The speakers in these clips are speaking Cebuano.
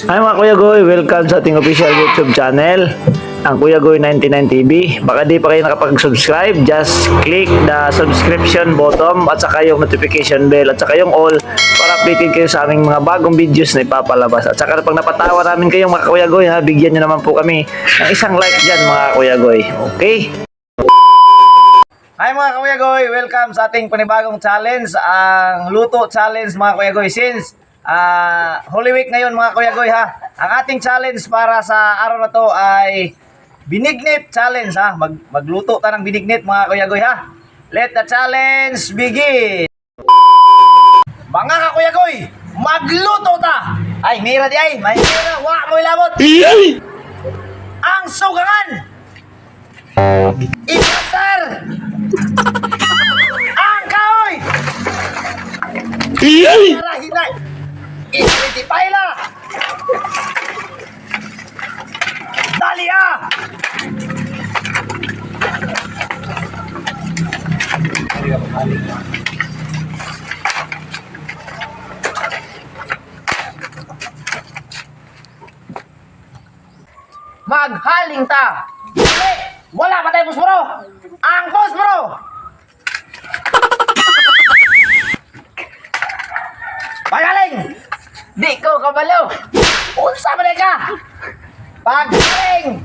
Hi, mga Kuya Goy, welcome sa ating official YouTube channel, ang Kuya Goy 99 TV. Baka di pa kayo nakapag-subscribe, just click the subscription button at saka yung notification bell at saka yung all para updated kayo sa aming mga bagong videos na ipapalabas. At saka pag napatawa namin kayo, mga Kuya Goy, ha, bigyan nyo naman po kami ng isang like dyan, mga Kuya Goy. Okay? Hi, mga Kuya Goy! Welcome sa ating panibagong challenge, ang luto challenge, mga Kuya Goy. Since Holy Week ngayon, mga Kuya Goy, ha, ang ating challenge para sa araw na to ay Binignit Challenge, ha. Magluto ta ng binignit, mga Kuya Goy, ha. Let the challenge begin! Mga ka-Kuya Goy, magluto ta! Ay, mira di ay! May mira! Wa mo'y labot! Ang sugangan! Ipasar! Ang kahoy! Para hinay! Isritipayla! Dali ah! Maghaling ta! Dali! Wala pa tayo posporo! Ang posporo! Pagaling! Di ko kabalo! Unsa man ka? Pagaling!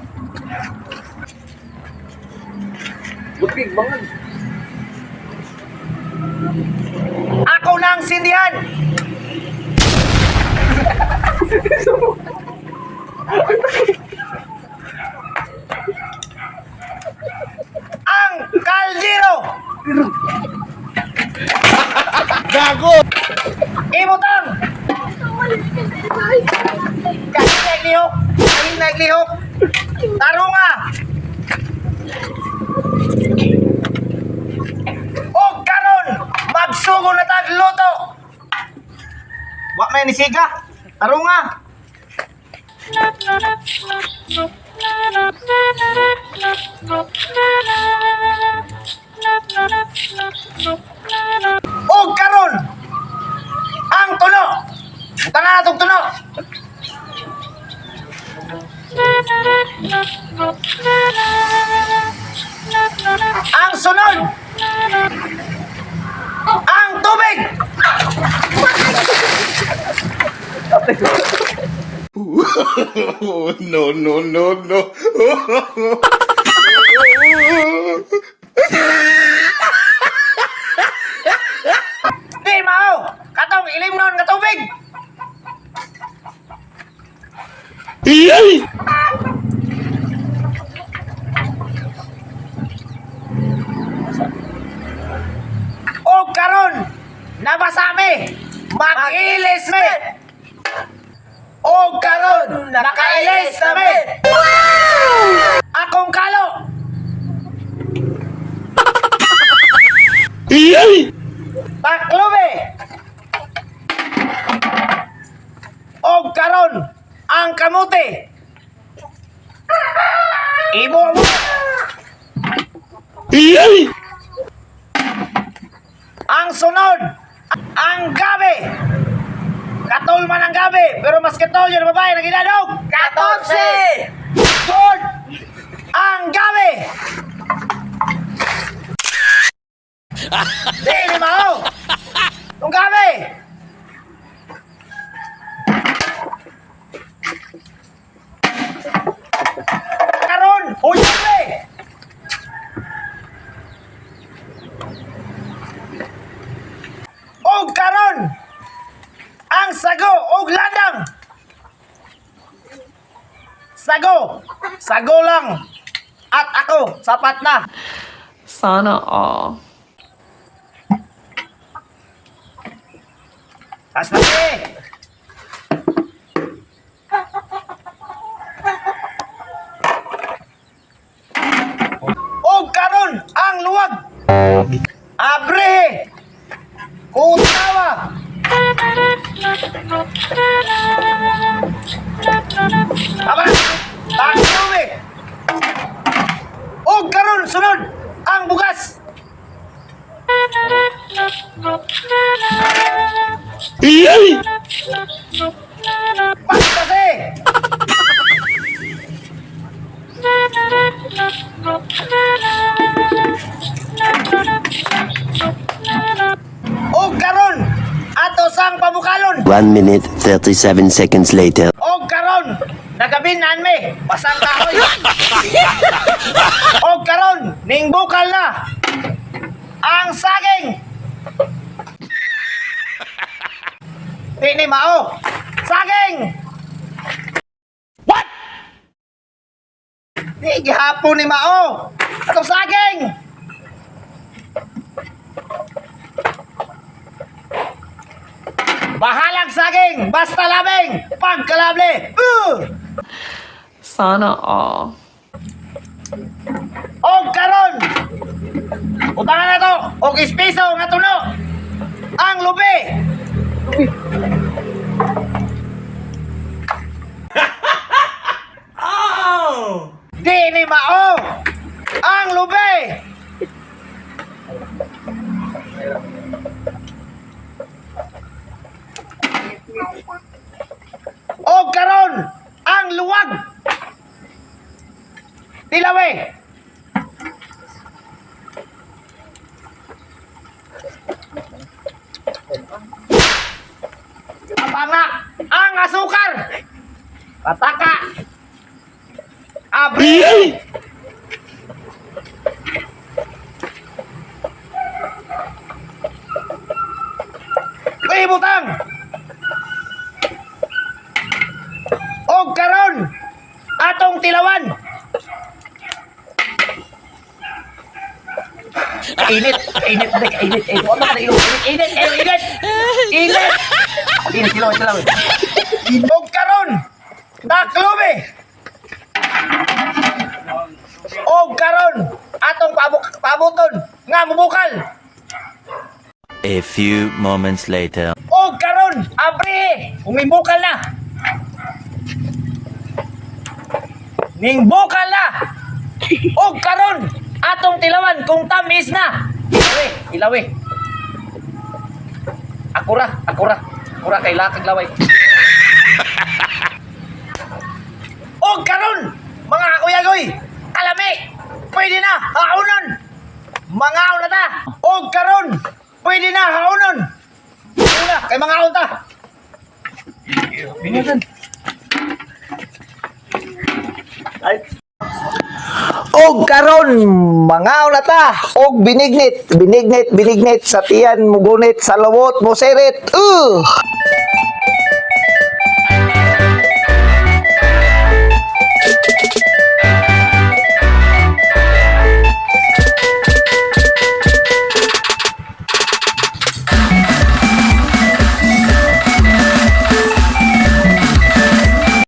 Bukig bangan. Ako nang sindihan! Ang kaldero! Gago! Imutang! Kahinag lihok! Kahinag lihok! Tarunga! O karon, magsugo na tag luto! Wa may nisiga! Tarunga! O karon, ang tuno! Butang na natong tuno! Ang sunod! Ang tubig! Oh, no, no, no, no. Di mao! Katong ilimnon nga tubig! O karon, nabasa mi! Mag-ilis mi! O karon, nakailis na mi! Akong kalo! Taklobe! O karon, ang kamote! Imo mo! Ang sunod, ang gabi! Katol man ang gabi, pero mas katol yun ang babae na ginadog! 14! Good! Ang gabi! Di, ni mao! Ang gabi! Karon, huyong! Og karon, ang sago og landang. Sago, sago lang. At ako, sapat na. Sana all. Tas na eh. Og karon ang luwag. Abre. Kutawa. Tama na. Taklubi. Og karon sunod ang bugas. Pagkasi! Og karon, ato sang pabukalon. 1 minute 37 seconds later. Og karon, nagabinan mi, pasang kahoy. Og karon, ning bukal na ang saging. Di ni mao. Saging. What? Di gihapon ni mao. Atong saging. Bahalag saging, basta labing, pagkalable. Sana all. Og karon, utangan na to, og ispiso nga tuno, ang lubi. Oh! Di ni mao, ang lubi. Og karon, ang luwag. Tilawi. Apanga ang asukar. Pataka. Abri. Uy, butang. Og karon atong tilawan. Init, init, init, init, init. Wala ka na ilong. Init, init, init. Init. Init, tilawan, tilawan. Og karon, taklubi. Og karon, atong pabuton nga mubukal. A few moments later. Og karon, abri, umibukal na. Ning bukal na. Og karon, atong tilawan kung tamis na. Ilawi, ilawi. Akura, akura. Akura kay lakag laway. Og karon, mga kakuyagoy, kalami, pwede na, haunon. Mga na ta. Og karon, pwede na, haunon. Una, kay mga ta. Og karon mangaw na ta og binignit, binignit, binignit sa tiyan mugunit sa lawot mo sirit.